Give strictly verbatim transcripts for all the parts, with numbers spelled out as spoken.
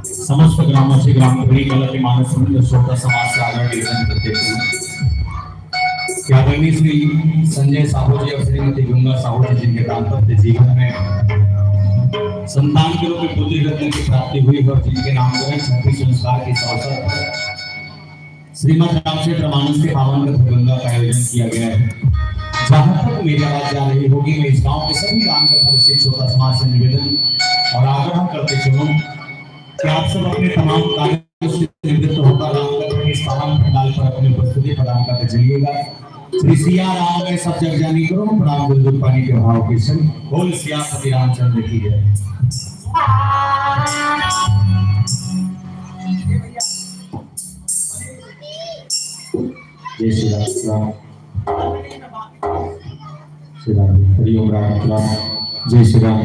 समस्त ग्रामवासी ग्राम पुरी कला के मानस मंडल श्रोता समाज से आदर निवेदन करते हुए कि आदरणीय श्री संजय साहू जी और श्रीमती गंगा साहू जी, जिनके दाम्पत्य जीवन में संतान के रूप में पुत्री रत्न की प्राप्ति हुई और जिनके नामकरण छब्बीस संस्कार के इस अवसर पर श्रीमद राम क्षेत्र मानस के पावन कथा गंगा का आयोजन किया गया है। जहां तक मेरी आवाज जा रही होगी, मैं इस गांव के सभी राम कथा रसिक श्रोता समाज से निवेदन और आग्रह करते चलूं कि आप सब अपने तमाम कार्यों से निवृत्त होकर राम कथा के इस पावन पंडाल पर अपनी उपस्थिति प्रदान करके चलिएगा। श्री सिया राम में सब जग जानी करो, प्रणाम गुरु पानी के भाव के संग। बोल सियापति रामचंद्र की जय। जय श्री राम। श्री राम। हरिओम राम राम। जय श्री राम।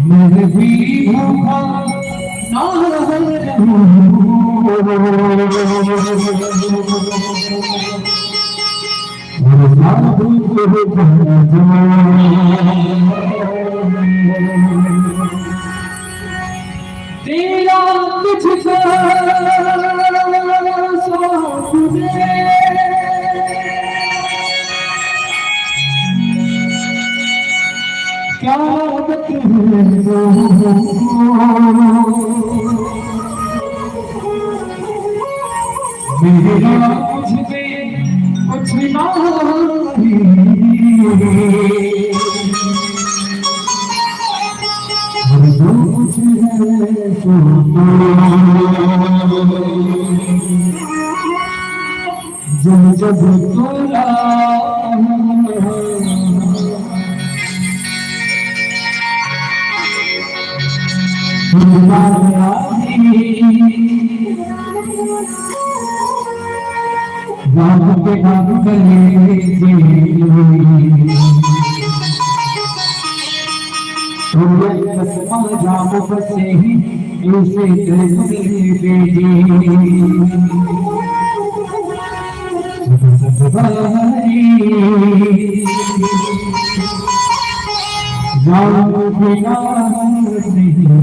मैं भी भूखा ना रहूं। तेरा मुझको सौंप दे। क्या बताऊं, मेरा मुझ पे कुछ ना ही। हर दम मुझे है तू। जब जब तोला राम के नाम ले जे, राम बसे ही उसे कर दे जे। राम बिना हम नहीं।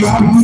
राम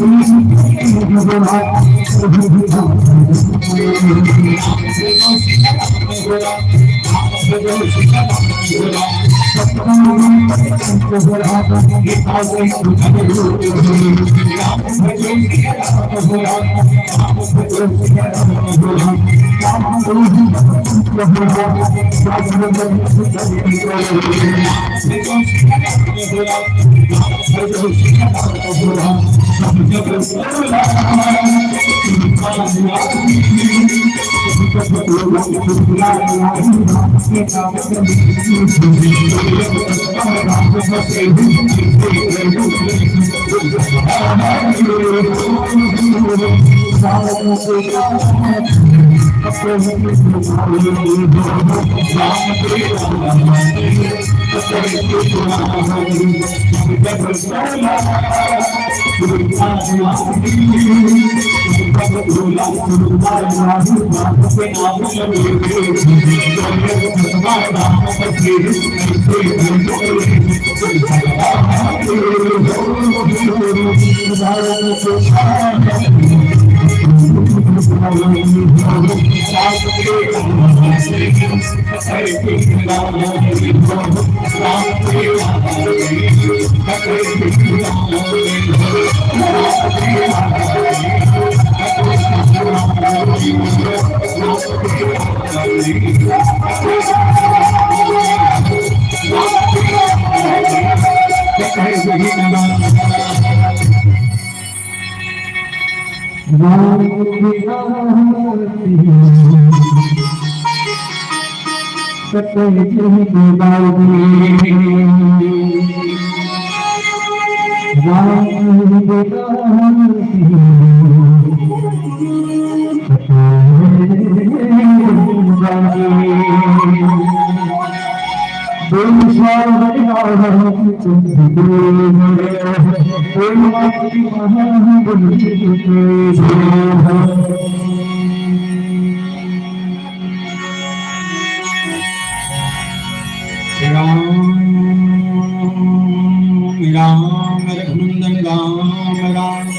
राम रघुनंदन राम राम।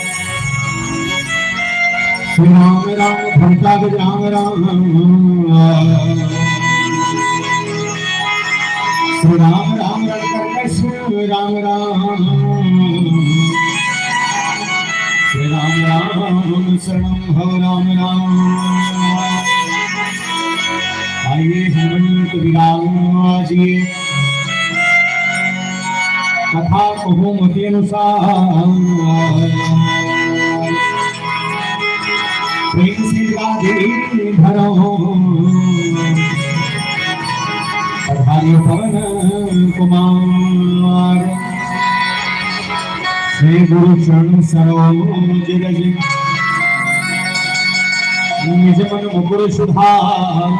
श्री राम राम भरता गज राम राम। श्री राम राम रघुनंदन राम राम। श्री राम राम शरणम हो राम राम। आइए हनुमंत विराम जी। कथा कहूँ मति अनुसार। प्रेम से गाजे धरो। पधारियो पवन कुमार। श्री गुरु चरण सरोज रज। निज मन मुकुर सुधार।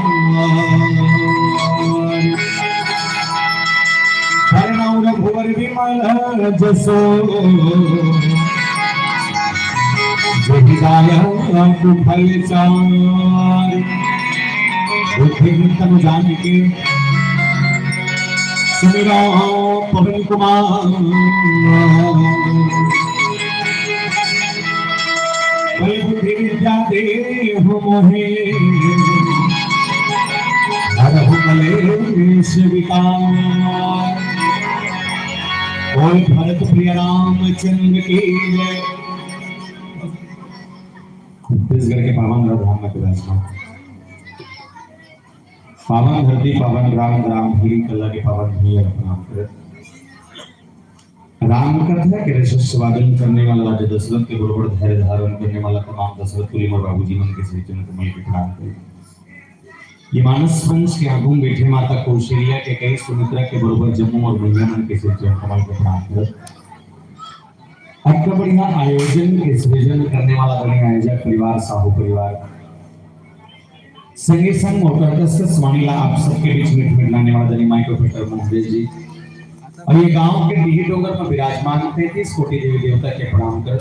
भरनौ रघुवर विमल जसो। जहि दायक फल चारि। बुद्धिहीन तनु जानिके। सुमिरौ पवन कुमार। बल बुद्धि विद्या देहु मोहे। हरहु कलेश विकार। बोल भरत प्रिय रामचंद्र की जय। छत्तीसगढ़ के पावन धाम में विराजमान पावन धरती, पावन ग्राम, ग्राम भूमि, कला के पावन भूमि और प्रणाम करत। राम कथा के रसस्वादन करने वाला राजा दशरथ के बरोबर धैर्य धारण करने वाला तमाम दशरथ कुली मोर बाबूजी मन के श्री चरण कमल के प्रणाम करत। ये मानस मंच के आगू में बैठे माता कौशल्या के कई सुमित्रा के बरोबर जम्मो और मैया मन के श्री चरण कमल के प्रणाम करत। अतका बढ़िया आयोजन के सृजन करने वाला बने आयोजक परिवार, साहू परिवार, संगे संग मोर तरकस के स्वामी ला आप सबके बीच में भेंट लाने वाला दनी माइक ऑपरेटर मोहन जी और ये गांव के डीही डोंगर में विराजमान तैंतीस कोटि देवी देवता के प्रणाम कर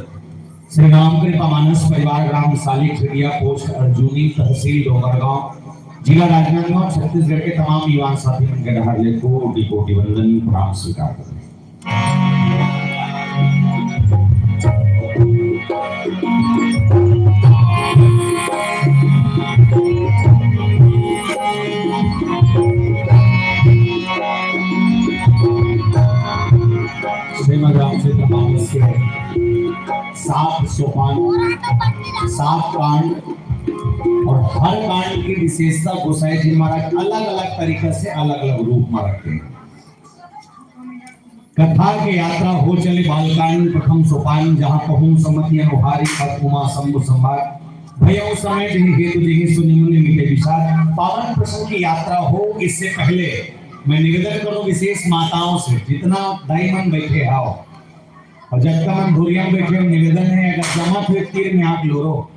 श्री राम कृपा मानस परिवार, ग्राम साली खेड़िया, पोस्ट अर्जुनी, तहसील डोंगरगांव, जिला राजनांदगांव, छत्तीसगढ़ के तमाम युवा साथी मन के डहर ले कोटि कोटि वंदन प्रणाम स्वीकार करत। सात सोपान, सात कांड, और हर कांड की विशेषता गोसाई जी महाराज अलग-अलग तरीका से अलग-अलग रूप में रखते हैं। कथा के यात्रा हो चले बालकांड प्रथम सोपान, जहाँ कहूँ सम्मति अनुहारी, अथ उमा शंभु संवाद। भयउ समय जहि हेतु जहि सुनि मुनि मिटे विषाद। पावन प्रसंग की यात्रा हो, इससे पहले मैं निवेदन करूँ विशेष माताओं से, जितना दाई मन बैठे आओ, और जतका मन धुरिया में बैठे हो, निवेदन है, अगर जमा थे तीर में आग लोरो,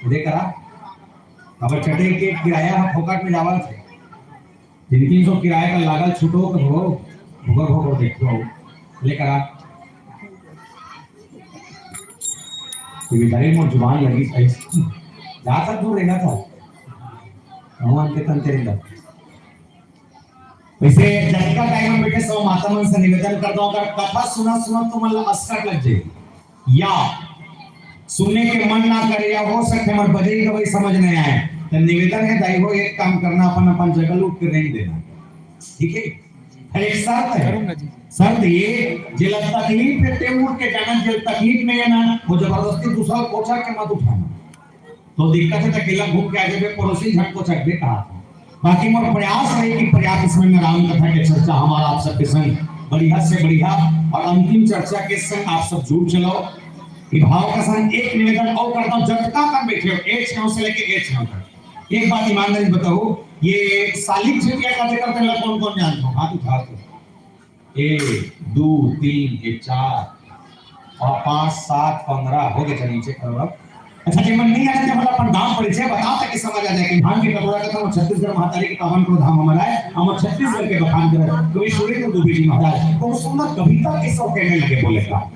दे करा। अब चटे के किराया हम फोकट में जावल थे। जिनकी सो किराया का लागल छुटो तो हो, भोगर भोगर देखो, लेकर आ। ये बेचारे मोर जुबान लगी सही। जा तक दूर रहना था। भगवान के तन तेरे लग। वैसे जतका टाइम में बैठे सब माता मन से निवेदन करता हूँ, अगर कथा सुना सुना तो मन ला असकट लग जाए, या सुने के मन ना करे, या हो सकते हमर बजई गवई समझ नहीं आए, तो निवेदन है दाई हो, एक काम करना, अपन अपन जगह उठ के रेंग देना, ठीक है? पर एक शर्त है, करूंगा जी। शर्त ये, जेला तकलीफ है ते उठ के जाना, जेला तकलीफ नहीं है ना, वो जबरदस्ती दूसरा कोचा के मत उठाना। तो दिक्कत है तो अकेला घूम के आ जाबे, पड़ोसी झन को चकबे कहा। बाकी मोर प्रयास रहे कि पर्याप्त समय में राम कथा के चर्चा हमारा आप सबके संग बढ़िया से बढ़िया और अंतिम चर्चा के संग आप सब जुड़ चलो। ये भाव का संग एक निवेदन और करता हूँ, जतका कम बैठे हो, एच नाव से लेके एच नाव तक, एक बात ईमानदारी से बताओ, ये सालिक झिटिया का जिक्र करला कौन कौन जानते हो? हाथ उठा दो। एक, दो, तीन, ये चार और पाँच, सात, पन्द्रह हो गए। चलिए चेक करो अब। अच्छा, जेमन नहीं जानते, मतलब अपन नाम परिचय बताओ ताकि समझ आ जाए कि भांग के कटोरा कथा और छत्तीसगढ़ महतारी के पावन को धाम हमारा है, हम छत्तीसगढ़ के बखान कर कवि सुरेंद्र दुबे जी महाराज बहुत सुंदर कविता के शौक में लगे बोले का।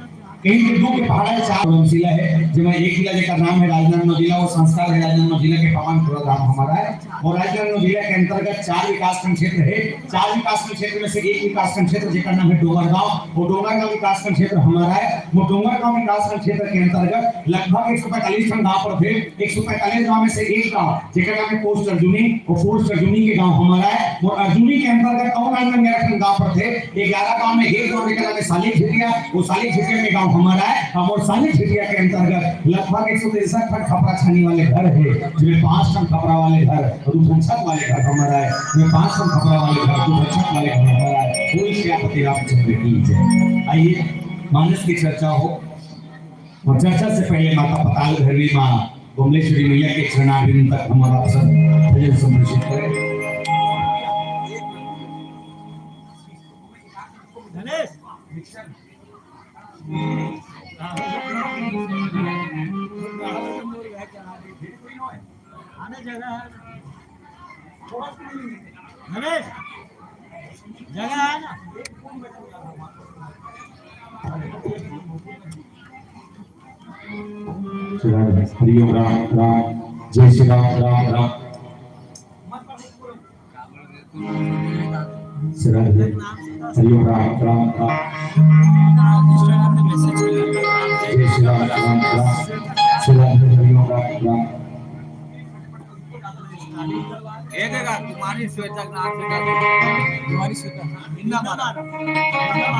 कहीं के दू के पहाड़ा है, चार जिला है, जेमा एक जिला जेकर नाम है राजनांदगांव जिला, वो संस्कार है राजनांदगांव जिला के पावन को धाम हमारा है। और राजनांदगांव जिला के अंतर्गत चार विकासखंड क्षेत्र है, चार विकासखंड क्षेत्र में से एक विकासखंड क्षेत्र जेकर नाम है डोंगरगांव, वो डोंगरगांव विकासखंड क्षेत्र हमारा है। वो डोंगरगांव विकासखंड क्षेत्र के अंतर्गत लगभग एक सौ पैंतालीस ठन गांव पड़थे। एक सौ पैंतालीस गांव में से एक गांव जेकर नाम है पोस्ट अर्जुनी, वो पोस्ट अर्जुनी के गांव हमारा है। वो अर्जुनी के अंतर्गत और नाम में मेरा ठन गांव पड़थे। ग्यारह गांव में एक गांव जेकर नाम है सालिक झिटिया, वो सालिक झिटिया में गांव हमारा है। और सालिक झिटिया के अंतर्गत लगभग एक सौ तिरसठ ठन खपरा छानी वाले घर है, जिसमें पांच ठन खपरा वाले घर और दू ठन छत वाले घर हमारा है, जिसमें पांच ठन खपरा वाले घर, दू ठन छत वाले घर हमारा है। बोल सियापति रामचंद्र की जय। आइए, मानस की चर्चा हो। और चर्चा से पहले माता पताल भैरवी माँ बमलेश्वरी मैया के चरणारविंद तक हम आप सब भजन संप्रेषित करें। आने जगह है। रमेश, जगह है ना? श्री राम, हरिओम राम राम, जय श्री राम राम राम। श्री राम, हरिओम राम राम राम। जय श्री राम राम राम। श्री राम, हरिओम राम राम। ये देखा, तुम्हारी श्वेता का नाम श्वेता। तुम्हारी श्वेता। इन्ना मारा।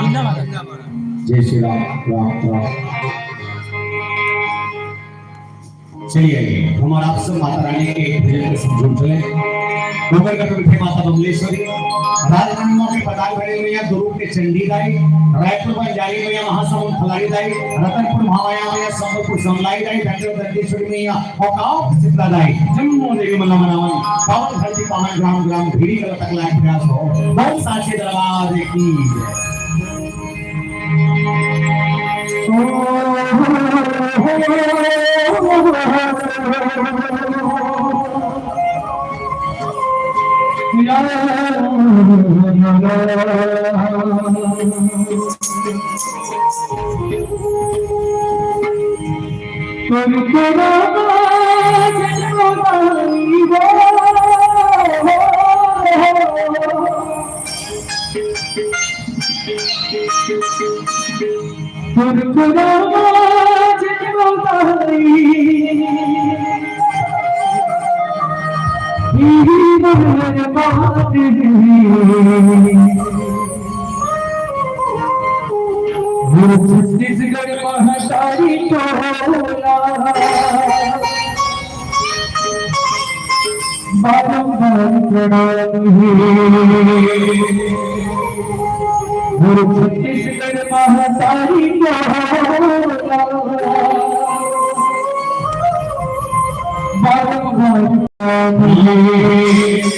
इन्ना मारा। जय श्री राम, राम, राम। चलिए, आइए, हम आप सब माता रानी के भजन के संग जुड़ चले। डोंगरगढ़ में बैठे माता बमलेश्वरी, राजनांदगांव के पताल भैरवी मैया, दुर्ग के चंडी दाई, रायपुर बंजारी मैया, महासमुंद फलारी दाई, रतनपुर महामाया मैया, संबलपुर समलाई दाई, बेंगलोर दंडेश्वरी मैया, और गांव के शीतला दाई, जम्मो देवी मल्ला मनावन, पावन धरती पावन ग्राम ग्राम, भीड़ी कला तक लायक प्रयास हो। बोल साचे दरबार की जय। छत्तीसगढ़ तारी टोला। बारंबार प्रणाम हे गुरु छत्तीसगढ़ महतारी टोला। बारंबार प्रणाम हे।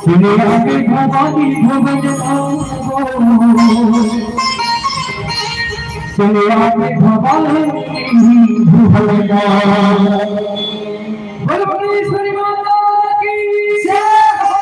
सुने आवे भवानी भवन आओ। सुने आवे भवानी भवन आओ। बोलो भुवनेश्वरी माता की जय हो।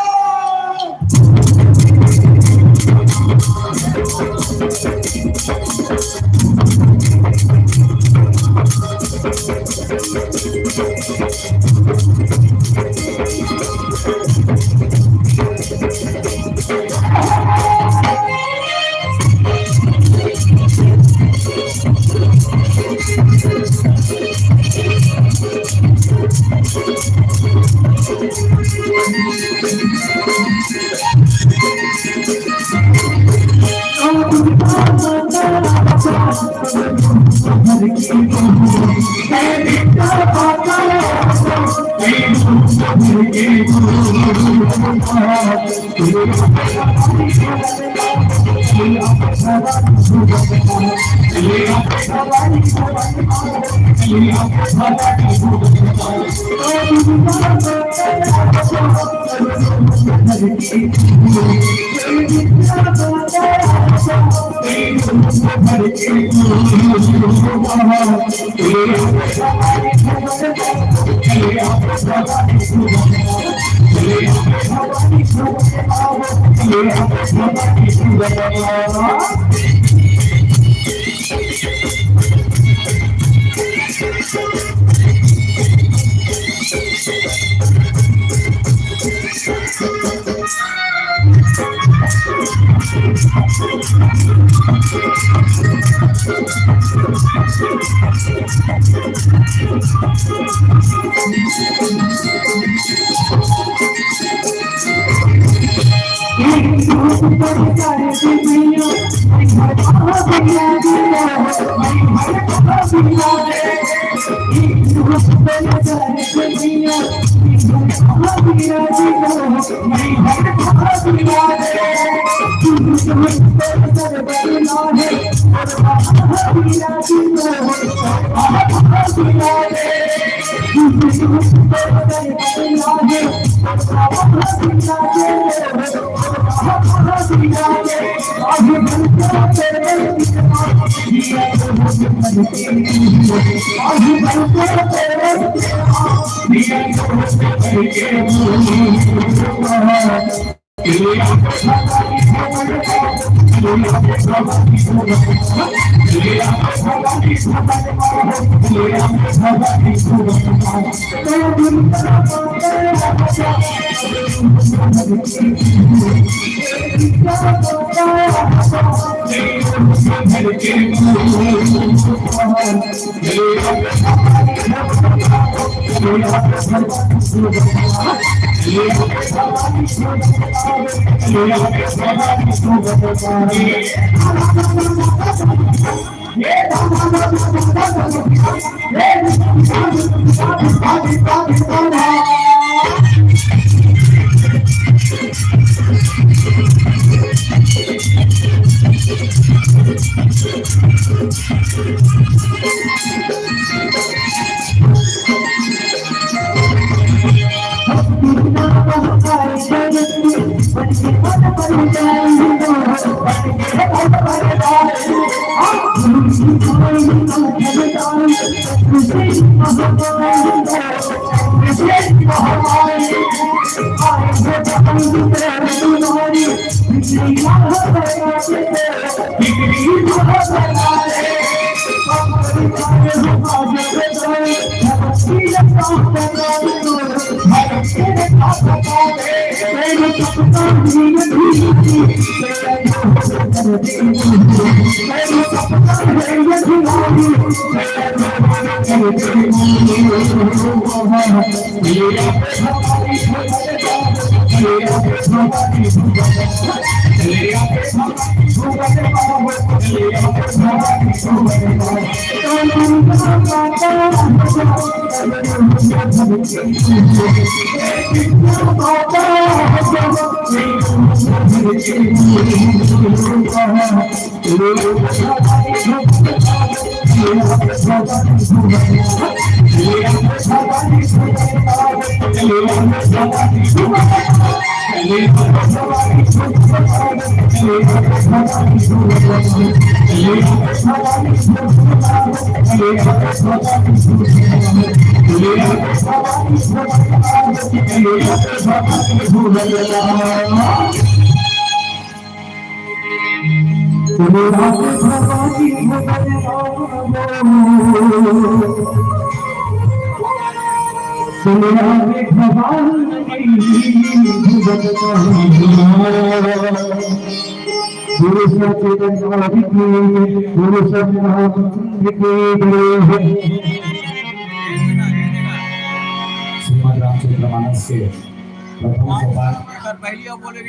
श्रीमद् रामचरितमानस के प्रथम सोपान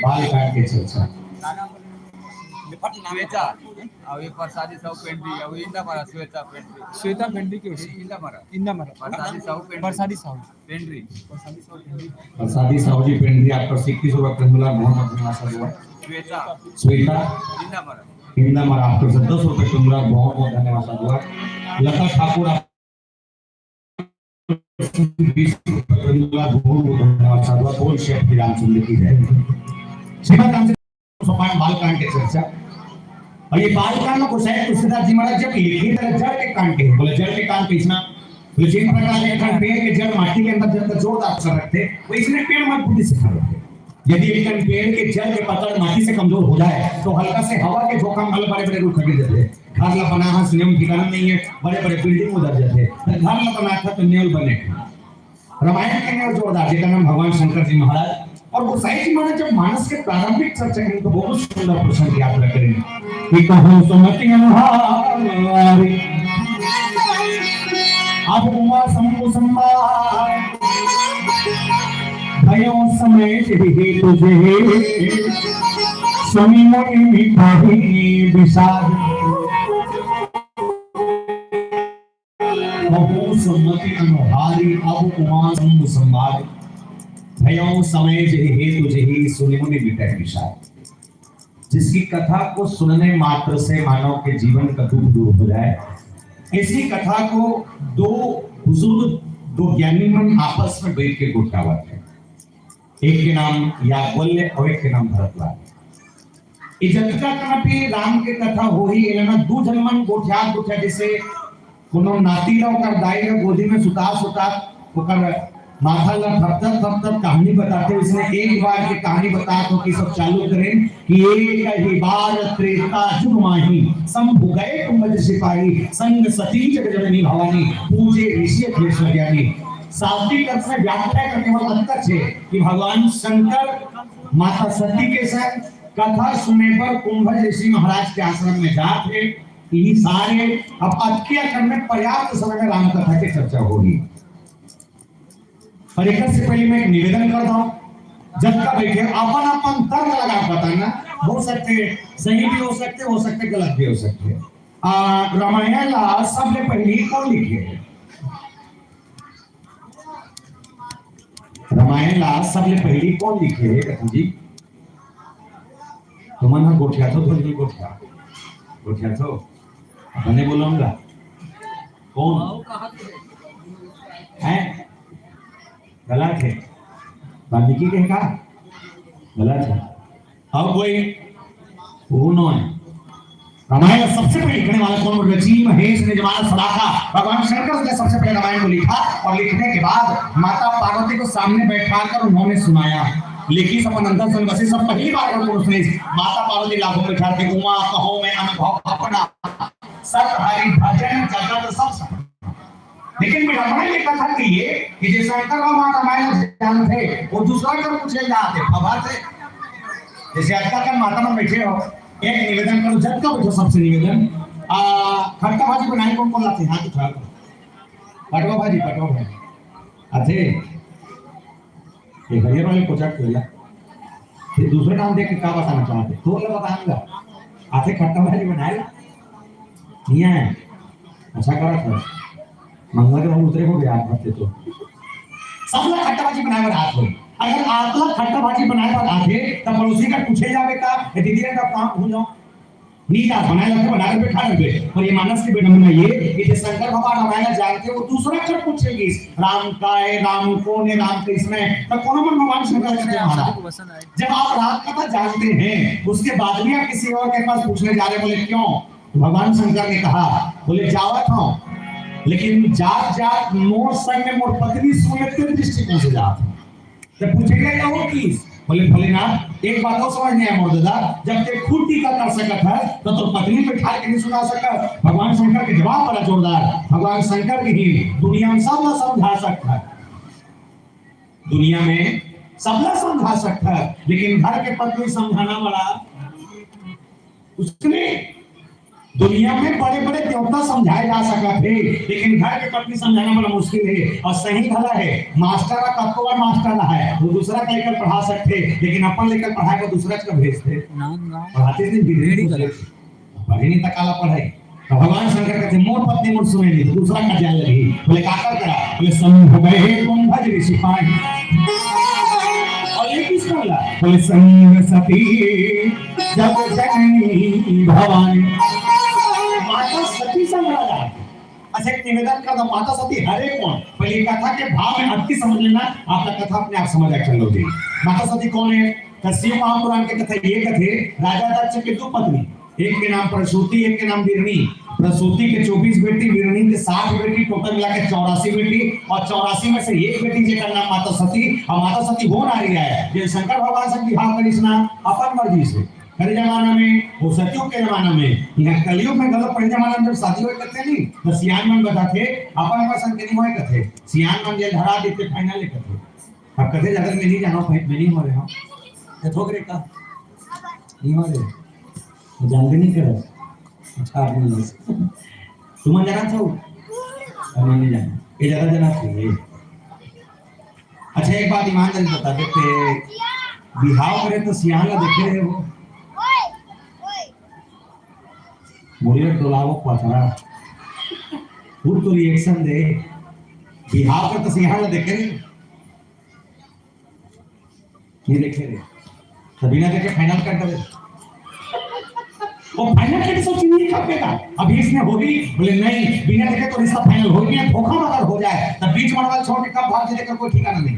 बालकांड के चर्चा। श्वेता, अउ ये प्रसादी साहू पेंड्री, अउ इंदा मरा श्वेता पेंड्री। श्वेता पेंड्री के ये इंदा मरा। इंदा मरा। प्रसादी साहू पेंड्री। प्रसादी साहू। पेंड्री। प्रसादी साहू पेंड्री। प्रसादी साहू जी पेंड्री, आप पर इक्कीस रुपये पेंडुला बहुत बहुत धन्यवाद साधुवाद। श्वेता। श्वेता। इंदा मरा। इंदा मरा, आप पर से दस रुपये पेंडुला बहुत बहुत धन्यवाद साधुवाद। लता ठाकुर, आप बीस रुपये पेंडुला बहुत बहुत धन्यवाद साधुवाद। बोल श्री रामचंद्र की जय। श्रीमद् रामचरित सोपान बालकांड के चर्चा। अउ ये बालकांड में गोसाई तुलसीदास जी महाराज जब लिखे थे जड़ के कांड के, बोले जड़ के कांड किसना, बोले जिन प्रकार एक ठन पेड़ के जड़ माटी के अंदर जब तक जोरदार पकड़ रखते, वैसने पेड़ मजबूती से खड़ा रहे। यदि एक ठन पेड़ के जड़ के पकड़ माटी से कमजोर हो जाए, तो हल्का से हवा के झोंका में बड़े-बड़े रूख गिर जाते। घर ला बना है, नियम ठिकाना नहीं है, बड़े-बड़े बिल्डिंग उधर जाते। तो घर ला बना था तो नेवल बने। रामायण के नेवल जोरदार, जेकर नाम भगवान शंकर जी महाराज। अउ गोसाई जी महाराज जब मानस के प्रारंभिक चर्चा करें तो बहुत सुंदर प्रसंग याद रखें कि कहूँ सुमति अनुहारी, अब हुआ शंभु संवाद, भयो समय जेहि हेतु जेहि, सुनि मुनि मिटहि विषाद। कहूँ सुमति अनुहारी अब उमा शंभु संवाद, भयो समय जेहि हेतु जेहि सुनि मुनि मिटहि विषाद। जिसकी कथा को सुनने मात्र से मानव के जीवन का दुख दूर हो जाए, ऐसी कथा को दो बुजुर्ग, दो ज्ञानी मन आपस में बैठ के गोठावत हे। एक के नाम याज्ञवल्क्य अउ एक के नाम भरद्वाज। ये जतका कन भी राम के कथा होही, एला ना दू झन मन गोठियात गोठियात, जैसे कोनो नाती ला ओकर दाई ला गोदी में सुतात सुतात ओकर माथा ला थपथप थपथप कहानी बताथे, वैसने एक बार के कहानी बतात हों कि सब चालू करें कि एक ही बार त्रेता जुग माही, शंभु गए कुंभज सिपाही, संग सती जग जननी भवानी, पूजे ऋषि अखिलेश्वर ज्ञानी। शास्त्रीय अर्थ में व्याख्या करने वाला अंतर छे कि भगवान शंकर माता सती के संग कथा सुने बर कुंभज ऋषि महाराज के आश्रम में जात हे। यही सारे अब अतकिया खंड में पर्याप्त समय में राम कथा के चर्चा होही। पर एकर से पहले मैं एक निवेदन करता हूँ, जतका बैठे अपन अपन तर्क लगा के बताना, हो सकथे सही भी हो सकथे, हो सकथे गलत भी हो सकथे। आ, रामायण ला सबले पहली कौन लिखे हे? रामायण ला सबले पहली कौन लिखे हे कथू जी? तुमन ह गोठियाथो तो नहीं गोठिया? गोठियाथो? बने बोलो हमला। कौन? हैं? गलत हे। वाल्मीकि के का? गलत हे। अउ कोई? वो नो हे। रामायण सबसे पहले लिखने वाला कौन? ऋषि महेश ने जमाना सलाका भगवान शंकर ने सबसे पहले रामायण को लिखा और लिखने के बाद माता पार्वती को सामने बैठाकर उन्होंने सुनाया। लेकिन सब अनंतर सन बसे सब पहली बार अगर पुरुष ने माता पार्वती लाखों में बैठा के उमा कहो मैं अनुभव अपना सत हरि भजन जगत सब सपना। लेकिन विडंबना ये कथा की ये कि जे शंकर भगवान रामायण जानथे, वो दूसरा कर पूछे जाथे, भवा से। जैसे आज का माता मन बैठे हो, एक निवेदन करो, जब का बैठो सबसे निवेदन, आ, खट्टा भाजी बनाए कौन कौन लाथे? हाथ उठा लो। पटवा भाजी, पटवा भाजी। अथे, ये हरियर वाले पोशाक पहला। फिर दूसरे नाम देख के का बताना चाहते? तो बोला बताऊंगा। आथे खट्टा भाजी बनाए? नहीं आया। अच्छा करा था। मंगला के हम उतरे हो गया आप हफ्ते तो। सब लोग खट्टा भाजी बनाए बर आत हो। अगर आप लोग खट्टा भाजी बनाए बर आते, तब पड़ोसी का पूछे जावे का, "ए दीदी, का काम हो जाओ?" नहीं जात, बनाए लगते, बना के खा लेते। और ये मानस की विडंबना ये कि जे शंकर भगवान रामायण जानते, वो दूसरा कर पूछेगी, "राम का है, राम कौन है, राम कैसने है?" तो कोनो मन भगवान शंकर कहते हैं, "महाराज, जब आप राम कथा जानते हैं, उसके बाद भी आप किसी और के पास पूछने जा रहे?" बोले, "क्यों?" तो भगवान शंकर ने कहा, बोले, "जावत हूँ, लेकिन जात जात मोर संग में मोर पत्नी सुन लेते दृष्टिकोण से जात हूँ।" तो पूछेगा क्या वो चीज? बोले, "भोलेनाथ, एक बात और समझ नहीं आया मोर दादा, जब ते खुद टीका कर सकत है, तो तो पत्नी पे ठार के नहीं सुना सकत।" भगवान शंकर के जवाब बड़ा जोरदार। भगवान शंकर के ही दुनिया में सब ला समझा सकत है, दुनिया में सब ला समझा सकत है, लेकिन घर के पत्नी समझाना बड़ा उसने दुनिया में बड़े-बड़े देवता समझाए जा सकत हे, लेकिन घर के पत्नी समझाना बड़ा मुश्किल हे। और सही घला हे, मास्टर ला कतको बार मास्टर ला हे, वो दूसरा के लेकर पढ़ा सकथे, लेकिन अपन लेकर पढ़ाए बर दूसरा के भेजथे। नाम, नाम। पढ़ाते दिन बिगड़े रेडी करा। पढ़े नहीं त काला पढ़ाई। तो भगवान शंकर कहते, "मोर पत्नी मोर सुने नहीं, तो दूसरा का जाए लगी।" बोले, "का कर करा?" बोले, "संभव है कुंभज ऋषि पाए।" और ये किस कर ला? बोले, "संग सती जब जननी भवानी।" माता सती संग रहा। अच्छा, एक निवेदन कर दो, माता सती हरे कौन? पहले कथा के भाव में अटकी समझ लेना, आपका कथा अपने आप समझ आ चल लोगे। माता सती कौन है? तो शिव महापुराण के कथा ये कथे, राजा दक्ष के दो पत्नी, एक के नाम प्रसूति, एक के नाम बिरनी। प्रसूति के चौबीस बेटी, बिरनी के साठ बेटी, टोटल मिला के चौरासी बेटी, और चौरासी में से एक बेटी जेकर नाम माता सती, और माता सती हो ना रही है, जे शंकर भगवान से बिहाव करिस ना अपन मर्जी से। पहले जमाना में, वो सतयुग के जमाना में, यहाँ कलयुग में गलत, पहले जमाना में जब शादी होए करते नहीं, तो सियान मन बताते, अपन पसंद के नहीं होए करते, सियान मन जे धरा देते, फाइनल करते। अब कथे जाकर मैं नहीं जाना हूँ, मैं नहीं हो रहा हूँ। तो ठोक रे का? नहीं हो रहे। मैं जानते नहीं करो। अच्छा, आप नहीं जानते। तुम जाना चाहो? हम नहीं जाना। ये ज्यादा जाना चाहिए। अच्छा, एक बात ईमानदारी बता दे, ते बिहाव करे तो सियान ला देखे रहे हो? मुड़िया डोलावो पथरा। खुद तो रिएक्शन दे। बिहाव करे तो सियान ला देखे रहे? नहीं देखे रे। तो बिना देखे फाइनल कर दे। वो फाइनल के सोच नहीं खपेगा। अभी इसने हो गई, बोले, "नहीं, बिना देखे तो रिश्ता फाइनल हो गया, धोखा मगर हो जाए।" तब बीच में वाला छोड़ के कब भाग जाए, कोई ठिकाना नहीं।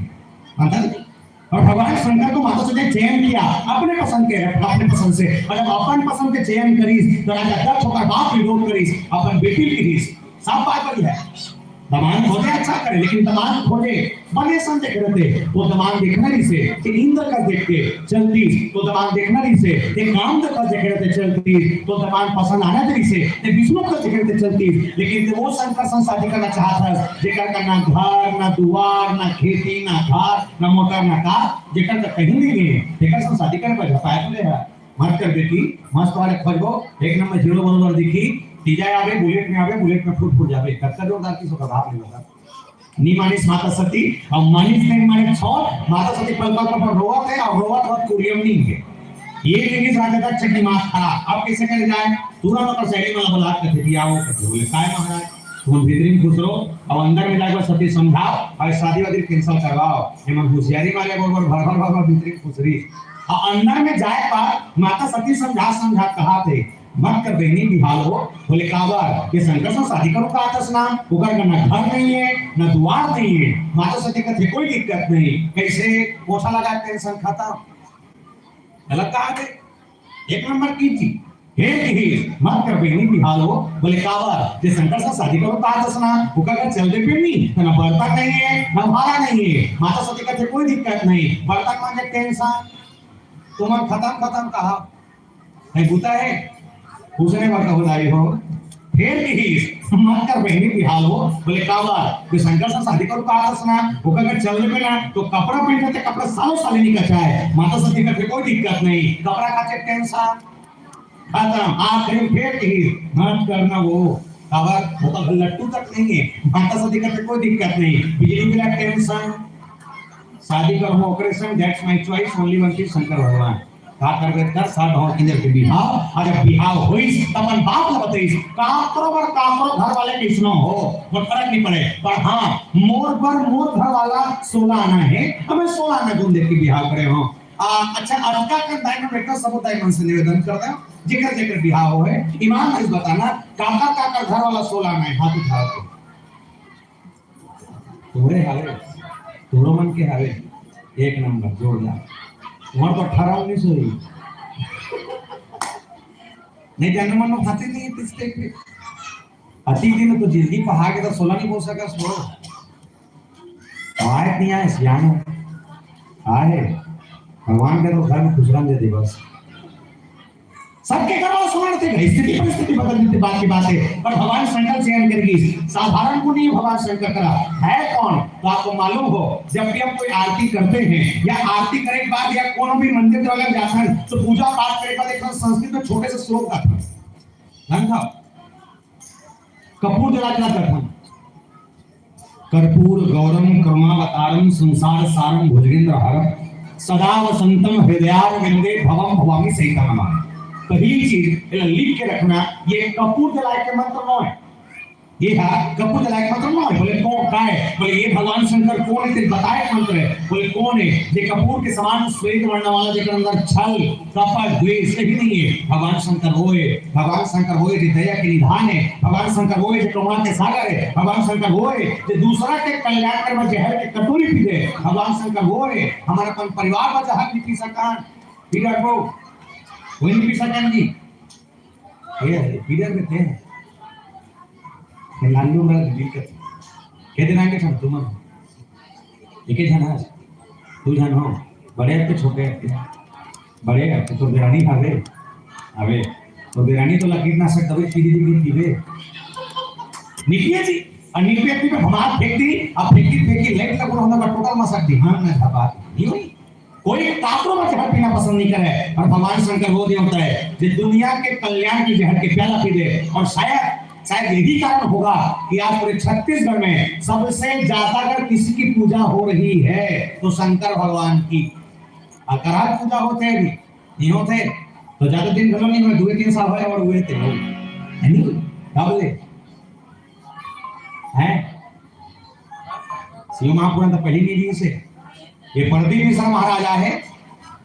अंदर और भगवान शंकर को माता सती चयन किया अपने पसंद के, अपने पसंद से। और जब अपन पसंद के चयन करीस, तो राजा दक्ष ओकर बाप विरोध करीस, अपन बेटी ला दिस। सब बात बड़ी है। दमांद खोजे अच्छा करे, लेकिन दमांद खोजे बने सन देख रहे थे। वो दमांद देखना नहीं से कि इंद्र का देख के चलती, तो दमांद देखना नहीं से कि काम का देख रहे थे चलती, तो दमांद पसंद आना नहीं से कि विष्णु का देख रहे थे चलती। लेकिन ते वो शंकर संग शादी करना चाहत हस, जेकर का ना घर, ना दुआर, ना खेती, ना घर, ना मोटर, ना कार, जेकर का कहीं नहीं है, जेकर संग शादी करे पर झपाए बोले है। मत कर बेटी, मस्त वाले खोजबो, एक नंबर हीरो बरोबर दिखी, तीजा आवे, बुलेट में आवे, बुलेट में फुट फुट जावे, कतका जोरदार किस ओकर बाप नहीं बता। नी मानिस माता सती, अब मानिस नहीं मानिस छोड़, माता सती पल पल पर रोवत है और रोवत रोवत कुरियम नहीं है। ये लेकिन राजा दक्ष की मात खराब, अब कैसे करे जाए? तुरंत ओकर सहेली मन ला बुला के कथे, "आओ," कथे, बोले, "काय महाराज?" तुम भीतरी में घुस रहो, अब अंदर में जाके सती समझाओ और शादी वादी कैंसिल करवाओ। ये मन होशियारी मारे बोल बोल भर भर भर भर भीतरी में घुस रही। और अंदर में जाए पर माता सती समझा समझा कहा थे, "मत कर बहिनी बिहाव हो।" बोले, "काबर?" "ये शंकर से शादी करो का आतस ना, ओकर का ना घर नहीं है, ना दुआर नहीं है।" माता सती कथे, "कोई दिक्कत नहीं।" कैसे? पोछा लगा, टेंशन खत्म। गलत कहा थे? एक नंबर की चीज। हे कि मत कर बहिनी बिहाव हो। बोले, "काबर?" "जे शंकर से शादी करो का आतस ना, ओकर घर चल दे पे नहीं, तो ना बर्तन नहीं है, ना भाड़ा नहीं है।" माता सती कथे, "कोई दिक्कत नहीं, बर्तन मांजे टेंशन, तुमन खत्म खत्म कहा है, बुता है, उसने बर्तन हो जाए हो।" फेर कहिस, "मत कर बहिनी बिहाव हो।" बोले, "काबर?" "शंकर से शादी करो कहा था ना, ओकर घर चल देबे ना, तो कपड़ा पहनते थे, कपड़ा सालों साल नहीं कचाए। माता सती करते कोई दिक्कत नहीं, कपड़ा काचे टेंशन खत्म।" आखिरी फेर कहिस, "मत करना वो।" काबर? ओकर घर लट्टू तक नहीं है, माता सती करते कोई दिक्कत नहीं, बिजली बिल टेंशन। शादी करहूं ओकरे संग, that's my choice, only one thing, Shankar भगवान। का करबे कर, सात ढोर किंजर के बिहाव, अउ जब बिहाव होइस, तब अपन बाप ला बतइस, "काकरो बर काकरो घर वाले कइसनो हो, मोर फरक नहीं पड़े, पर हाँ, मोर बर मोर घर वाला सोला आना है, अब मैं सोला आना गुन देख के बिहाव करे हूँ।" आ, अच्छा, अतका कर दाई मन बेटा, सबो दाई मन से निवेदन कर दे, जेकर जेकर बिहाव हो है, ईमानदारी से बताना, काकर काकर घर वाला सोला आना है, हाथ उठाओ तो। तोरे हावे, तोरो मन के हावे, एक नंबर, जोरदार। वहाँ तो अठारह उन्नीस होही। नहीं जाने मन खाते नहीं, इस टाइप के। अति दिन तो जिंदगी पहाड़ के तो सोला नहीं बोल सका, सो। आए नहीं आए, सियान हो। आए। भगवान के तो घर में खुश रहने दे बस। सबके घर वाला समान थे, स्थिति परिस्थिति बदल देते, बात की बात है। पर भगवान शंकर चयन कर गई, साधारण को नहीं है भगवान शंकर करा। है कौन? तो आपको मालूम हो, जब भी हम कोई आरती करते हैं या आरती करे के बाद या कोनो भी मंदिर में अगर जाते हैं, तो पूजा पाठ करे के बाद एक संस्कृत में छोटे से श्लोक आता है। ध्यान था, कपूर जला के रखा था। कर्पूर गौरम करुणावतारम संसार सारम भुजगेंद्र हरम सदा वसंतम हृदयारविंदे भवम भवामी सहितम नमामि। पहली चीज, एला लिख के रखना, ये कपूर जलाए के मंत्र नो है। ये हा कपूर जलाए के मंत्र नो है। बोले, "कौन, काय?" बोले, "ये भगवान शंकर कौन है, तेरे बताए के मंत्र है।" बोले, "कौन है?" ये कपूर के समान श्वेत वर्ण वाला, जेकर अंदर छल, कपट, द्वेष कहीं नहीं है। भगवान शंकर वो है, भगवान शंकर वो है जो दया के निधान है, भगवान शंकर वो है जो करुणा के सागर है, भगवान शंकर वो है जो दूसरा के कल्याण करे बर जहर के कटोरी पी दे, भगवान शंकर वो है, हमर अपन परिवार बर जहर नहीं पी सकन, पी डरबो, कोई नहीं पी सकन जी। ये है, पी डर में थे। ये लालू वाला दिल का। के दिन आगे हम तुम एके झन हस, दू झन हो, बड़े अस के छोटे अस के, बड़े अस के, तोर देरानी हवे, हवे, तोर देरानी तो ला कीटनाशक दवाई पी दी, पीबे, निकिया जी, अउ निकिया पीबे, हमार फेंक दी, अब फेंकी, फेंकी, लाइट लगो, हम लोग टोटल मसक दी, हाँ, मैं धपा दी, नहीं हुई। कोई काकरो में जहर पीना पसंद नहीं करे, पर भगवान शंकर वो देवता है जो दुनिया के कल्याण की जहर के प्याला पी दे। और शायद, शायद यही कारण होगा कि आज पूरे छत्तीसगढ़ में सबसे ज्यादा अगर किसी की पूजा हो रही है तो शंकर भगवान की। अउ करा पूजा होथे अभी, नहीं होथे, तो ज्यादा दिन घलो नहीं हुए, दो तीन साल होए और हुए थे लोग, है नहीं? का बोले? हैं? शिव महापुराण तो पहली नहीं दी उसे। ये प्रदीप मिश्रा महाराज आए,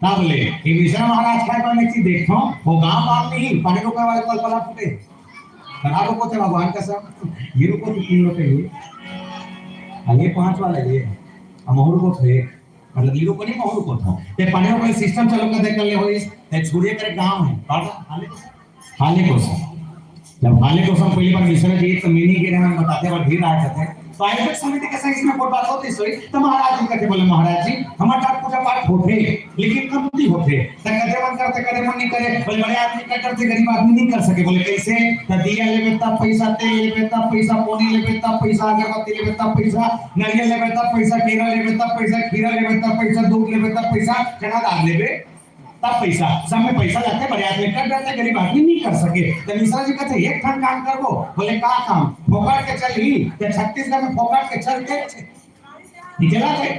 तब ले, ये मिश्रा महाराज का एक बार मैं चीज देखता हूँ, वो गांव बाप नहीं, पानी रोकने वाले कल पला फूटे। खराब को थे भगवान का सब, ये रुको तो तीन रुपए ये, और ये पांच वाला ये, हम और को थे, मतलब ये रुको नहीं, महूर को था। ते पानी रोकने सिस्टम चालू कर दे कर ले हो इस, ते छुड़िए करे गांव है, पाटा, हाले को सब। हाले को सब। जब हाले को सब पहली बार मिश्रा जी, तो मैंने के नाम बताते, और भीड़ आ जाते हैं। तो आयोजक समिति के संग इसमें कोई बात होती सोई, तो महाराज जी कहते, बोले, "महाराज जी, हमारे साथ पूजा पाठ होते, लेकिन कमती होते।" तो कदे मन करते, कदे मन नहीं करे। बोले, "बड़े आदमी का करते, गरीब आदमी नहीं कर सके।" बोले, "कैसे?" तो दिया लेबे तब पैसा, तेल लेबे तब पैसा, पोनी लेबे तब पैसा, अगरबत्ती लेबे तब पैसा, नारियल लेबे तब पैसा, केरा लेबे तब पैसा, खीरा लेबे तब पैसा, दूध लेबे तब पैसा, चना दाल लेबे तब पैसा, सब में पैसा जाते, बड़े आदमी कर जाते, गरीब आदमी नहीं कर सके। तो मिश्रा जी कहते, "एक ठन काम करबो।" बोले, "का काम?" "फोकट के चलही।" तो छत्तीसगढ़ में फोकट के चलथे, नहीं चलाथे,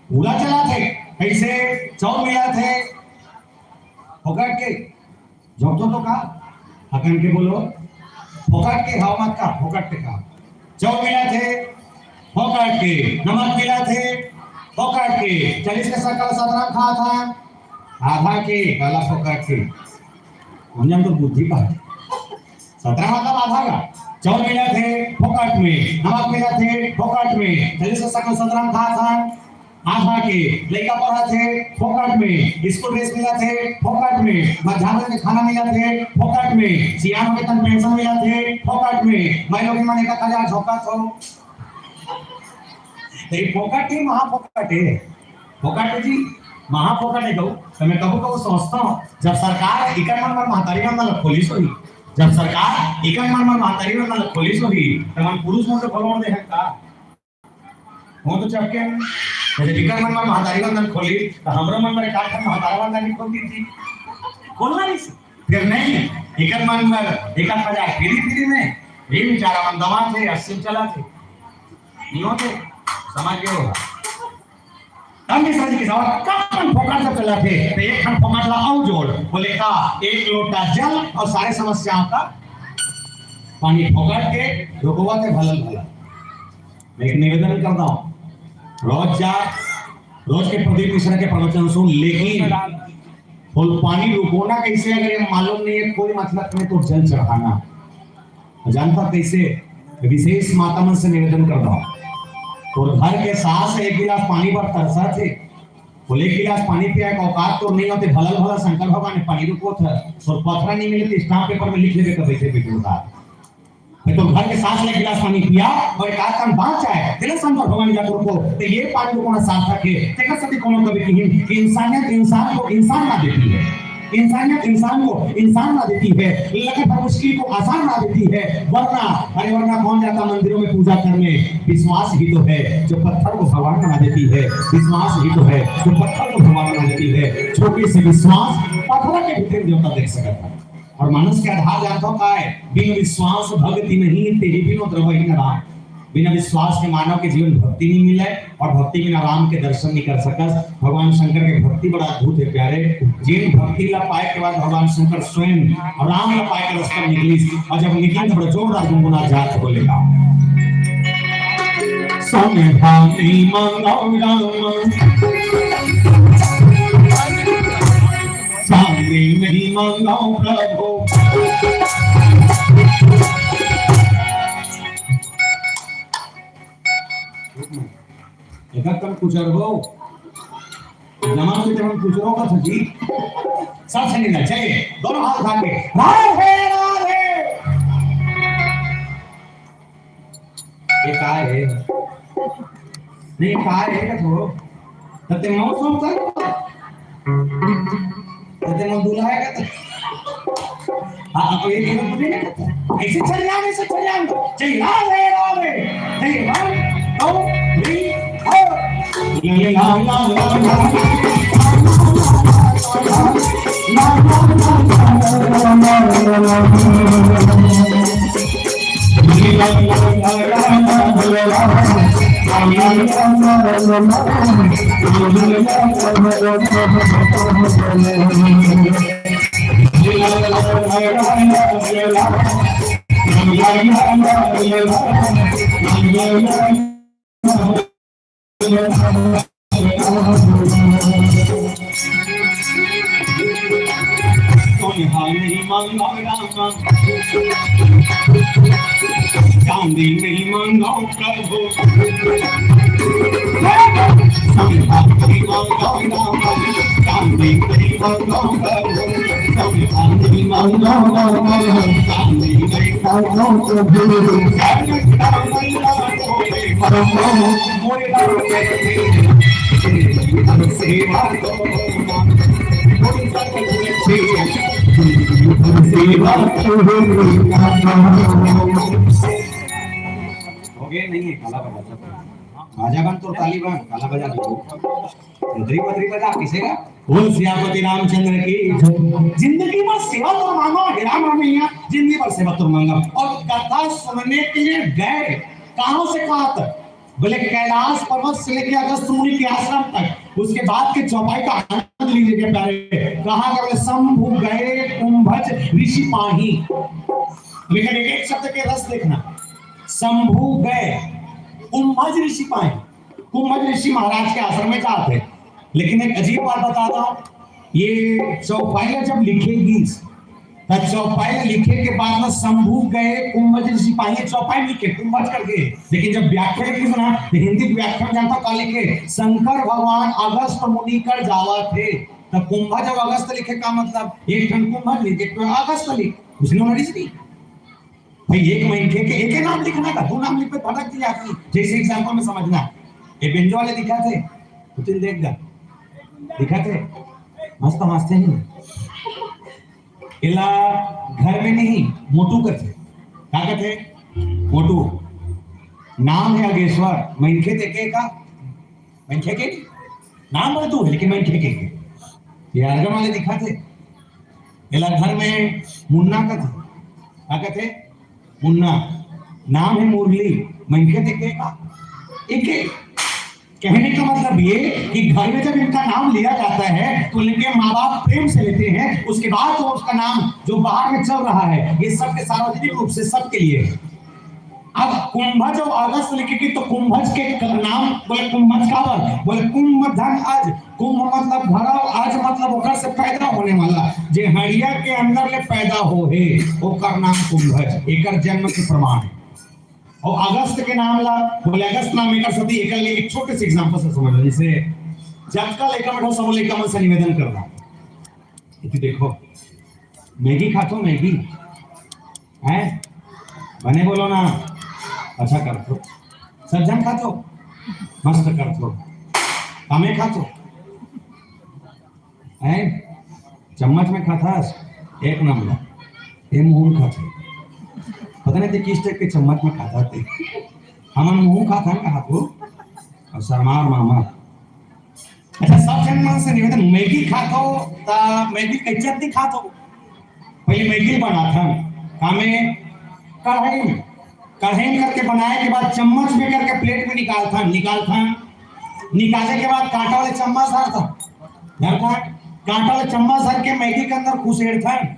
पूरा चलाथे। कैसे? चाउर मिलाथे फोकट के, झोंक दो तो का, हकन के बोलो, फोकट के खाओ मत का, फोकट के खाओ। चाउर मिलाथे फोकट के, नमक मिलाथे फोकट के, चालीस के सकल सतरंग खात हन, आधा के काला फोकट के। हम जन तो बुद्धि पाए। सतरंग मतलब आधा का। चाउर मिलाथे फोकट में, नमक मिलाथे फोकट में, चालीस के सकल सतरंग खात हन, आधा के। लइका पढ़त हे फोकट में, स्कूल ड्रेस मिलाथे फोकट में, मध्याह्न के खाना मिलाथे फोकट में, सियान होके तन पेंशन मिलाथे फोकट में, मैं लोग मन एक हजार झोंकत हो। तो ये फोकट हे, महाफोकट हे। फोकट हे जी, महाफोकट हे कहूँ। तो मैं कहूँ कहूँ सोचता हूँ, जब सरकार इकर मन, मन महतारी मन, मन खोली सोई, जब सरकार एकर मन म महतारी वंदन खोलिस होही, त हमन पुरुष मन तो खोल नइ देहन का? वो तो चपके में। जब एकर मन म महतारी वंदन खोलिस, त हमरो मन म एकाध ठन महतारी वंदन खोल देतिस। खोलना नहीं। फेर नहीं, एकर मन म एकर मजाक फिरी फिरी में, ये बेचारा मन दमाथे, अस्सी चलाथे। नहीं होते, समझ गए हो? तब भी समझ के सवाल, कब मन फोकट से चलाथे, तो एक ठन फोकट ला अउ जोड़, बोले का, एक लोटा जल और सारे समस्याओं का पानी फोकट के रुकवा के भलल भला। मैं एक निवेदन करता हूँ, रोज जा, रोज के प्रदीप मिश्रा के प्रवचन सुन, लेकिन बोल, पानी रुकोना कैसे, अगर ये मालूम नहीं है, कोई मतलब नहीं, तो जल चढ़ाना। जानता कैसे? विशेष माता मन से निवेदन करता हूँ, तोर घर के सास एक गिलास पानी बर तरसथे, बोले, "एक गिलास पानी पिया के औकात तो नहीं होते, भलल भला शंकर भगवान ने पानी रुको था, और पथरा नहीं मिले तो स्टाम्प पेपर में लिख लेवे का बैठे बैठे उधार।" मैं तो घर के सास ले गिलास पानी पिया और एक आध कन बाँच जाए, तेला शंकर भगवान ला रुको, तो ये पानी रुकोना सार्थक है। तेकर सेती कोनो कवि किहिन कि इंसानियत इंसान को इंसान ना देती है, इंसानियत इंसान को इंसान ना देती है, लगे पर मुश्किल को आसान ना देती है। वरना, अरे वरना कौन जाता मंदिरों में पूजा करने? विश्वास ही तो है जो पत्थर को भगवान बना देती है, विश्वास ही तो है जो पत्थर को भगवान बना देती है। छोटे से विश्वास पत्थर के भीतर देवता देख सकता है। और मानस के आधार जानथव का है? बिन विश्वास भक्ति नहीं, तेहि बिनु द्रवहि न राम। बिना विश्वास के मानव के जीवन भक्ति नहीं मिले और भक्ति बिना राम के दर्शन नहीं कर सकस। भगवान शंकर के भक्ति बड़ा अद्भुत है प्यारे। जिन भक्ति ला पाए के बाद भगवान शंकर स्वयं राम ला पाए के रास्ता निकलिस, और जब निकलिस तो बड़ा जोरदार गुनगुना जात बोलेगा, "समधानी मांगो राम, सामने नहीं मांगो प्रभु।" एकर कम कुचर हो। जमा से जब हम कुचरों का था जी। सब से नहीं चाहिए। दोनों हाथ उठा के। राधे, राधे। ये का है? नहीं, का है का थोड़ो? तब ते मौत सोचता है? तब ते मौत दूल्हा है का? हाँ, अब ये तो मुझे नहीं पता। ऐसे चल रहा है, ऐसे चल रहा है। जय राधे, राधे। जय राम, दो, three, four। सोना नहीं मांगो रामा, चांदी नहीं मांगो प्रभु, सोना नहीं मांगो रामा, चांदी नहीं मांगो प्रभु, सोना नहीं मांगो रामा, चांदी नहीं मांगो प्रभु। हो गए नहीं है, काला बजा। बाजा बंद तो ताली बंद, काला बजा दो। उधरी उधरी बजा, किसे का? बोल सियापति रामचंद्र की। जिंदगी में सेवा तो मांगो, हेरा मांगो यहाँ, जिंदगी भर सेवा तो मांगो। और कथा सुनने के लिए गए, कहाँ से कहाँ तक? बोले, कैलाश पर्वत से लेके अगस्त मुनि के आश्रम तक, उसके बाद के चौपाई का आनंद लीजिए प्यारे। कहाँ का? बोले, शंभु गए कुंभज ऋषि पाही। लेकिन एक एक शब्द के रस देखना, शंभु गए कुंभज ऋषि पाही, कुंभज ऋषि महाराज के आश्रम में जाते। लेकिन एक अजीब बात बताता हूँ, ये चौपाई जब लिखेगी, त चौपाई लिखे के बाद में शंभु गए कुंभज ऋषि पाही, चौपाई लिखे कुंभज करके। लेकिन जब व्याख्या लिखे ना, तो हिंदी के व्याख्या में जानता का लिखे? शंकर भगवान अगस्त मुनि कर जावथे। तो कुंभज और अगस्त लिखे का मतलब? एक ठन कुंभज लिख, एक ठन अगस्त लिख, कुछ नहीं होना चाहिए। भाई, एक महीने के, के एक ही नाम लिखना था, दो नाम लिख पे भटक दिया आदमी। जैसे एग्जाम्पल में समझना, ये बेंजो वाले दिखा थे, दो तीन देख गा, दिखा थे, मस्त हंसते हैं। एला घर में नहीं, मोटू कथे। का कथे? मोटू। नाम है अगेश्वर, मनखे ते के का? मनखे के नहीं। नाम मोटू है, लेकिन मनखे के के। ये अर्गन वाले दिखाथे। एला घर में मुन्ना कथे। का कथे? मुन्ना। नाम है मुरली, मनखे ते के का? एके। कहने का मतलब ये कि घर में जब इनका नाम लिया जाता है, तो इनके माँ बाप प्रेम से लेते हैं, उसके बाद वो उसका नाम जो बाहर में चल रहा है, ये सबके सार्वजनिक रूप से सबके लिए है। अब कुंभज और अगस्त लिखे कि तो कुंभज के क-, नाम बोले, कुंभज काबर? बोले, कुंभ धन अज, कुंभ मतलब भरल, अज मतलब ओकर से पैदा होने वाला, जे हड़िया के अंदर ले पैदा हो हे, ओकर नाम कुंभज, एकर जन्म के प्रमाण है। और अगस्त के नाम ला, बोले, अगस्त नाम एकर सती, एकर लिए एक छोटे से एग्जांपल से समझ लो। जैसे जतका लइका मन हो, सब लइका मन से निवेदन करना कि देखो, मैगी खाथो, मैगी, हैं? बने बोलो ना। अच्छा करथो। सब झन खाथो? मस्त करथो। कमे खाथो? हैं? चम्मच में खाथस? एक नंबर। ये मुंह में खाथे। पता नहीं ते किस टाइप के चम्मच में खाथा ते। हमन मुंह खाथन कहा तो। अब शर्मा और मामा। अच्छा, सब झन मन से निवेदन, मैगी खाथो, ता मैगी कच्चा नहीं खाथो। पहले मैगी बनाथन, कामे? कढ़ाई में। कढ़ाई में करके बनाए के बाद चम्मच में करके प्लेट में निकालथन, निकालथन। निकाले के बाद कांटा वाले चम्मच धरथन, धरथन। कांटा वाले चम्मच धर के मैगी के अंदर खुसेड़थन।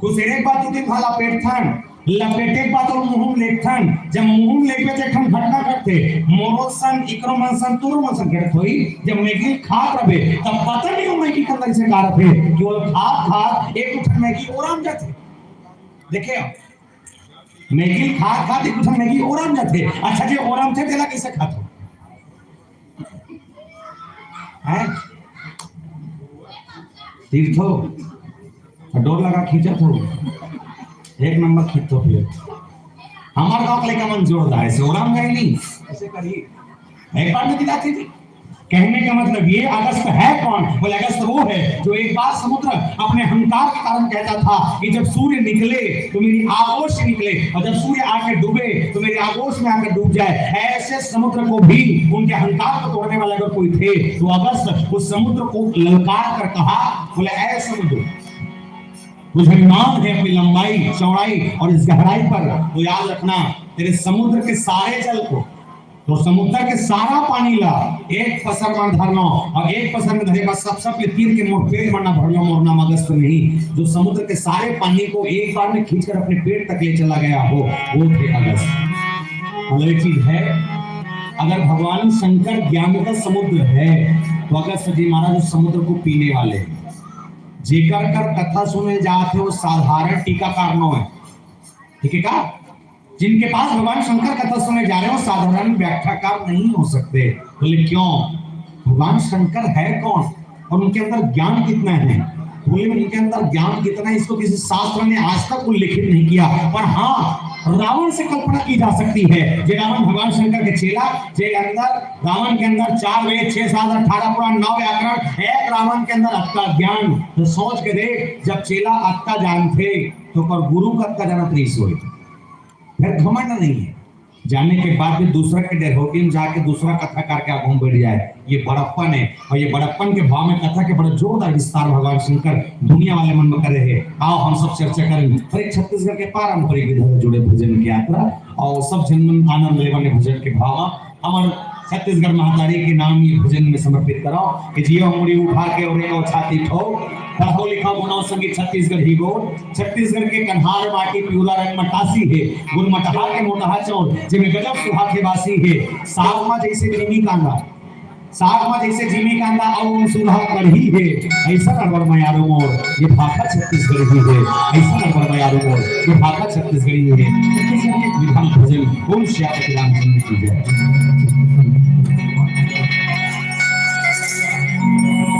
खुसेरे के बाद दू तीन भाला लपेटथन, लपेटे के बाद ओला मुंह में लेथन। जब मुंह में लेबे, तो एक ठन घटना घटथे, मोरो सन, इकरो मन सन, तोरो मन सन घटत होही। जब मैगी खात रहे, तब पता नहीं वो मैगी के अंदर से का रहे कि वो खात खात एक ठन मैगी ओराम जाथे। देखे आप, मैगी खात खात एक ठन मैगी ओराम जाथे। अच्छा, जे ओराम थे, तेला कैसे खात हो? हैं? तीर्थो, डोर लगा खींचत हो, एक नंबर खींचत हो। फिर हमार गांव के लइका मन जोरदार ऐसे ओराम गए नहीं, ऐसे करिए। एक बार में दिलाते थे। कहने का मतलब ये, अगस्त है कौन? बोले, अगस्त वो है जो एक बार समुद्र अपने अहंकार के कारण कहता था कि जब सूर्य निकले तो मेरी आगोश से निकले, और जब सूर्य आके डूबे तो मेरी आगोश में आकर डूब जाए। ऐसे समुद्र को भी, उनके अहंकार को तोड़ने वाले अगर कोई थे, तो अगस्त उस समुद्र को ललकार कर कहा, बोले, ऐ समुद्र, मुझे मान है अपनी लंबाई, चौड़ाई और इस गहराई पर, तो याद रखना, तेरे समुद्र के सारे जल को, तो समुद्र के सारा पानी ला एक पसर में धरना, और एक पसर में धरे बाद सब सब के तीर के मोर पेट में ना भरना, मोर नाम अगस्त नहीं। जो समुद्र के सारे पानी को एक बार में खींचकर अपने पेट तक ले चला गया हो, वो थे अगस्त। मतलब एक चीज है, अगर भगवान शंकर ज्ञान का समुद्र है, तो अगस्त जी महाराज उस समुद्र को पीने वाले हैं। जेकर कर कथा सुने जात है, वो साधारण टीकाकार नो है, ठीक है का? जिनके पास भगवान शंकर कथा सुने जा रहे हो, साधारण व्याख्याकार नहीं हो सकते। बोले, क्यों? भगवान शंकर है कौन और उनके अंदर ज्ञान कितना है? बोले, उनके अंदर ज्ञान कितना है, इसको किसी शास्त्र ने आज तक उल्लेखित नहीं किया। पर हाँ, रावण से कल्पना की जा सकती है। जे रावण भगवान शंकर के चेला, जे अंदर, रावण के अंदर चार वेद, छह शास्त्र, अठारह पुराण, नौ व्याकरण, एक रावण के अंदर अतका ज्ञान। तो सोच के देख, जब चेला अतका जानथे, तो पर गुरु का अतका जानत नहीं सोए। फिर घमंड नहीं है। जाने के बाद भी दूसरा के डेरहोटी में जाके दूसरा कथाकार के आगू में बैठ जाए, ये बड़प्पन है। और ये बड़प्पन के भाव में कथा के बड़ा जोरदार विस्तार भगवान शंकर दुनिया वाले मन में करे है। आओ हम सब चर्चा करें हर एक छत्तीसगढ़ के पारंपरिक विधा से जुड़े भजन की यात्रा, और सब झन मन आनंद लेवन भजन के भाव में। हमर छत्तीसगढ़ महतारी के नाम ये भजन में समर्पित कराओ कि जियो मुड़ी उठा के और रेंगो छाती ठोक, पढ़ो लिखो बनाओ संगीत छत्तीसगढ़ी बोल। छत्तीसगढ़ के कन्हार माटी पिउरा रंग मटासी है, गुण मटहा के मोटहा चौर, जेमे गजब सुहा के बासी है। साग मा जैसे जिमी कांदा, साग मा जैसे जिमी कांदा, अउ सुधा कढ़ी है। ऐसा नड़बड़ मयारो मोर, ये भाखा छत्तीसगढ़ी है। ऐसा नड़बड़ मयारो मोर, ये भाखा छत्तीसगढ़ी है। छत्तीसगढ़ के विधान भजन, ओम श्री रामचंद्र की जय।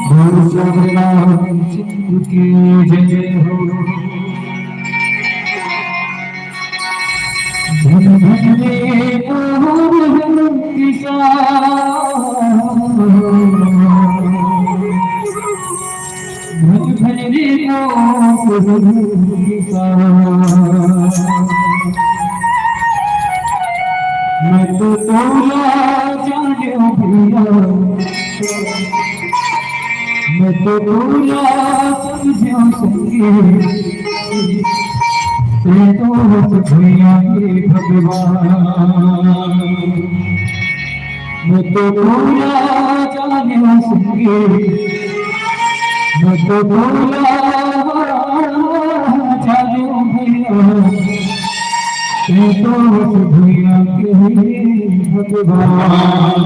बोल श्री रामचंद्र की जय हो। धन धन रे मोर किसान, धन धन रे मोर मैं तो तोला जाने भैया, मैं तो तोला समझा संगी, तू तो बस भैया के भगवान। मैं तो तोला जाने संगी, मैं तो तोला जाने भैया, तू तो बस भैया के भगवान।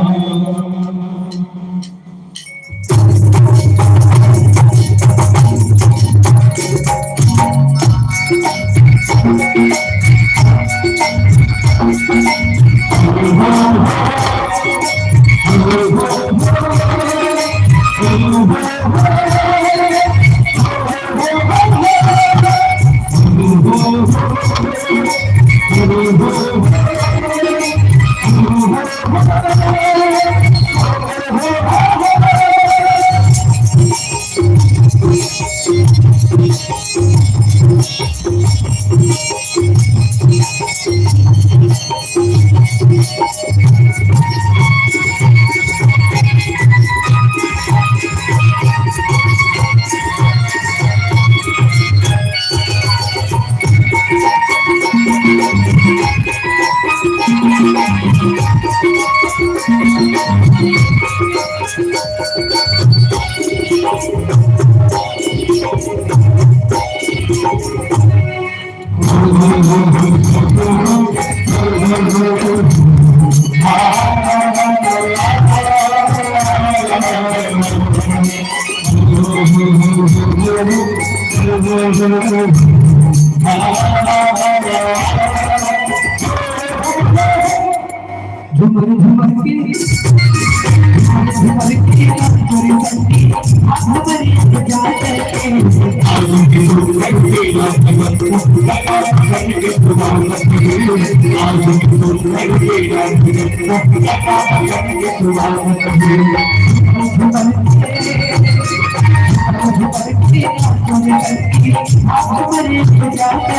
झुमर झुमर के, झुमर झुमर के, हाथ भरी बजाते।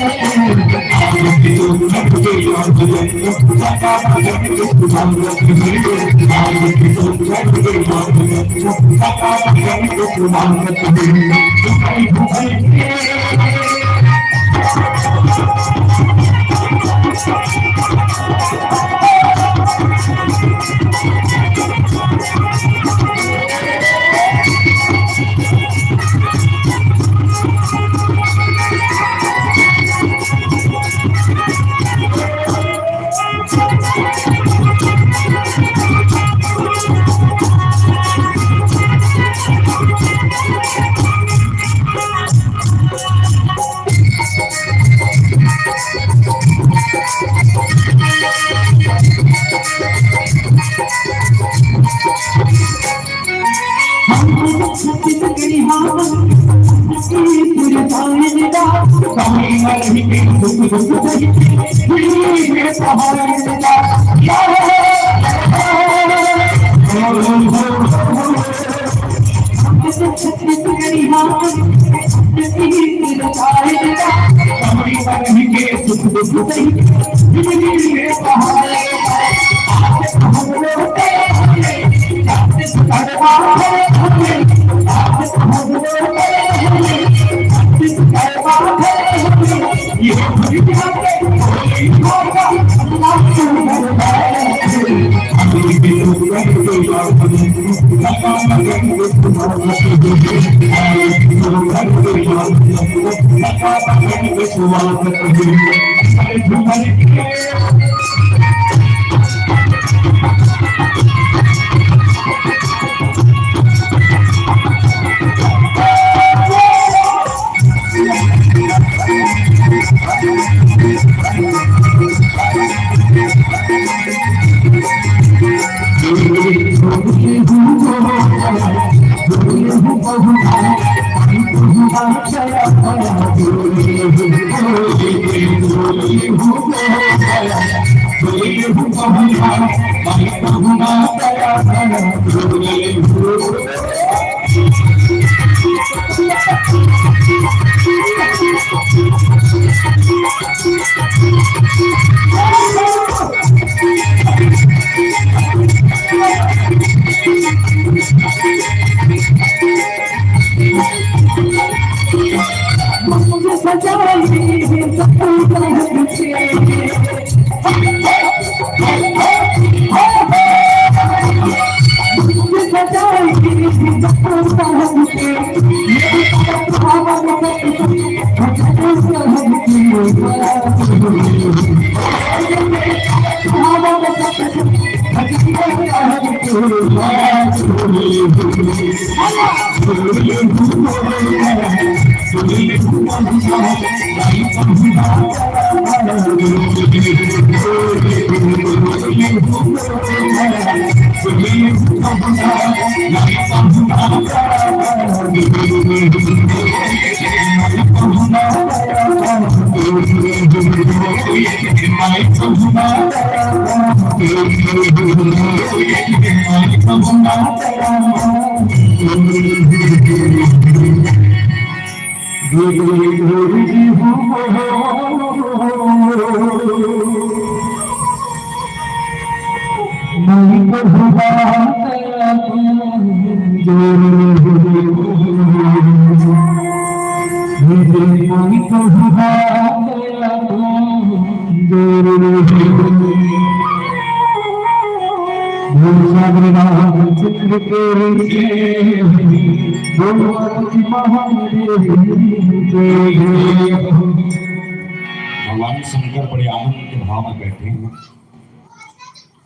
भगवान शंकर बड़े आनंद के भाव में बैठे हैं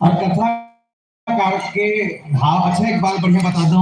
और कथा कार के भाव। अच्छा, एक बात बढ़िया बता दो,